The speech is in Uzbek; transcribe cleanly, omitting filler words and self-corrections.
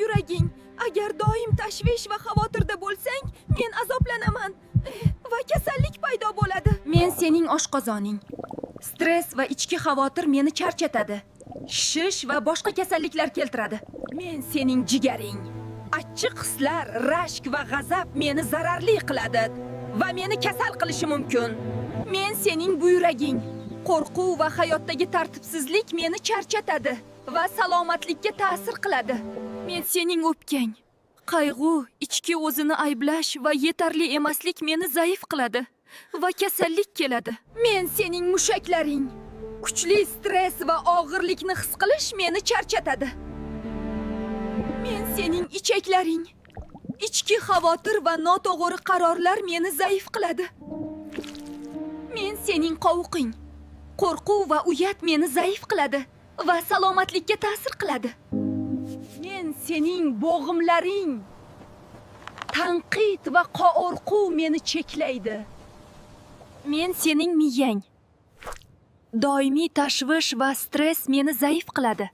yuraging. Agar doim tashvish va xavotirda bo'lsang, men azoblanaman va kasallik paydo bo'ladi. Men sening oshqozoning. Stress va ichki xavotir meni charchatadi. Shishish va boshqa kasalliklar keltiradi. Men sening jigaring. Achchiq hislar, rashk va g'azab meni zararli qiladi va meni kasal qilishi mumkin. Men sening buyraging. Qo'rquv va hayotdagi tartibsizlik meni charchatadi va salomatlikka ta'sir qiladi. Men sening o'pkang. Qayg'u, ichki o'zini ayblash va yetarli emaslik meni zaif qiladi va kasallik keladi. Men sening mushaklaring. Kuchli stress va og'irlikni his qilish meni charchatadi. Men sening ichaklaring. Ichki xavotir va noto'g'ri qarorlar meni zaif qiladi. Men sening qovuqing. Qo'rquv va uyat meni zaif qiladi va salomatlikka ta'sir qiladi. Men sening bo'g'imlaring. Tanqid va qo'rquv meni cheklaydi. Men sening miyang. Doimiy tashvish va stress meni zaif qiladi.